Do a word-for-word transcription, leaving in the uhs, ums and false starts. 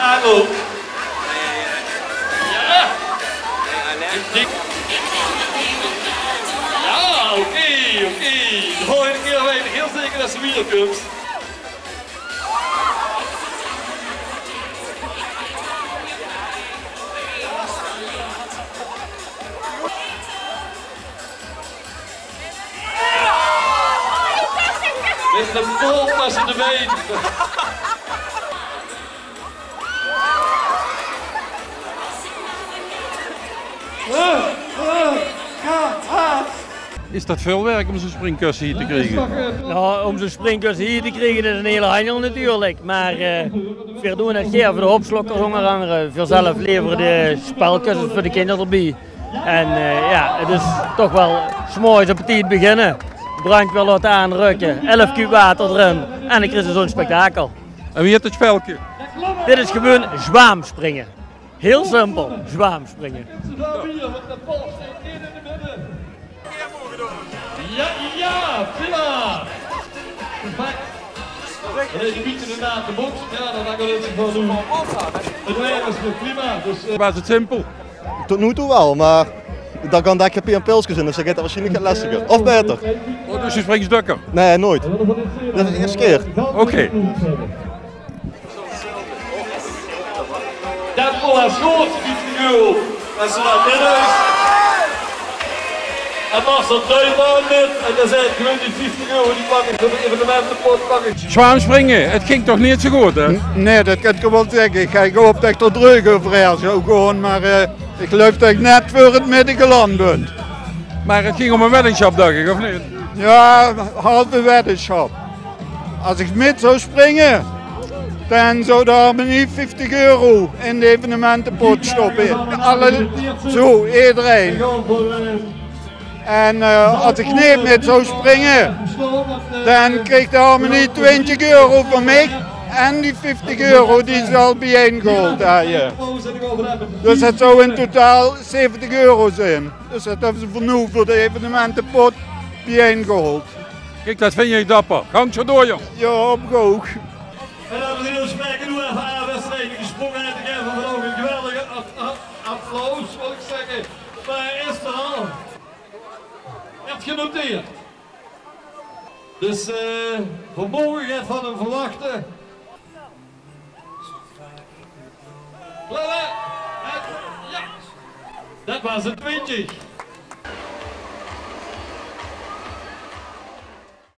Hallo. Ja. Ja, oké, oké. De volgende keer weit ich hiel zeker det se wiejer kums. Mit de bol tösse de bein. Is det väöl werk óm zo'n springkusse hie te kriege? Nou, óm zo'n springkusse hie te kriege is ein hiel handjel natuurlik. Mer, eh, veer doon 't gaer veur de Hopslokkers ónger angere. Veer zelf levere de spelkussens veur de kinder d'rbie. En, eh, ja, 't is toch waal 's morges op tied beginne. Brandjweer laote aanrökke, elf kuub water d'rin en dan kriegs se zo'n spektakel. En wie hèt 't spelke? Dit is gewoon zwaamspringe. Hiel simpel, zwaamspringe. Ja, ja, prima. Perfect. En deze biedt inderdaad de box. Ja, dat kan ik wel doen. Het werk is weer prima. Dus, eh, waas 't simpel? Tot noe toe waal, mer dan kan dèk gein pie en pilskes in, dus dan geit 't waarsjienlik get lestiger. Of baeter. Oh, dus se springks dökker? Nae, noeats. Dit is de ierste kier. Oké. Det waas good, vieftig euro. En zoe laat in huis. En Marcel Tuinman mit. En dao zeen gewoon die vieftig euro, die pak ich veur de evenementepot, pak ich. Zwaamspringe, 't ging toch neet zoe good, hè? N-, nae, det kèns se waal zègke. Ich haw gehaop det ich d'r dreug euverhaer zou gaon, mer, eh, ich geluif det ich net veur 't midde geland bön. Mer 't ging óm ein weddingschap, dach ich, of neet? Ja, halve weddingschap. Es ich mit zou springe, dan zou de harmonie vieftig euro in de evenementepot stoppe. Alle, zoe, ederein. En, eh, es ich neet mit zou springe, dan kreeg de harmonie twintjig euro van mich. En die vieftig euro die ze al biejein gehaold hawwe. Dus 't zou in totaal zeventig euro zeen. Dus det höbbe ze veur noe veur de evenementepot biejein gehaold. Kiek, det vinj ich dapper. Gank zoe door, jóng. Ja, op hoog. En dames en heren, we spreken nu even aan, wedstrijd gesprongen en te geven van ook een geweldige ap-, ap-, applaus, wil ik zeggen. Maar hij is er al. Werd genoteerd. Dus, eh, we mogen het van hem verwachten. Klaar, hè? Ja. Dat was een twintje.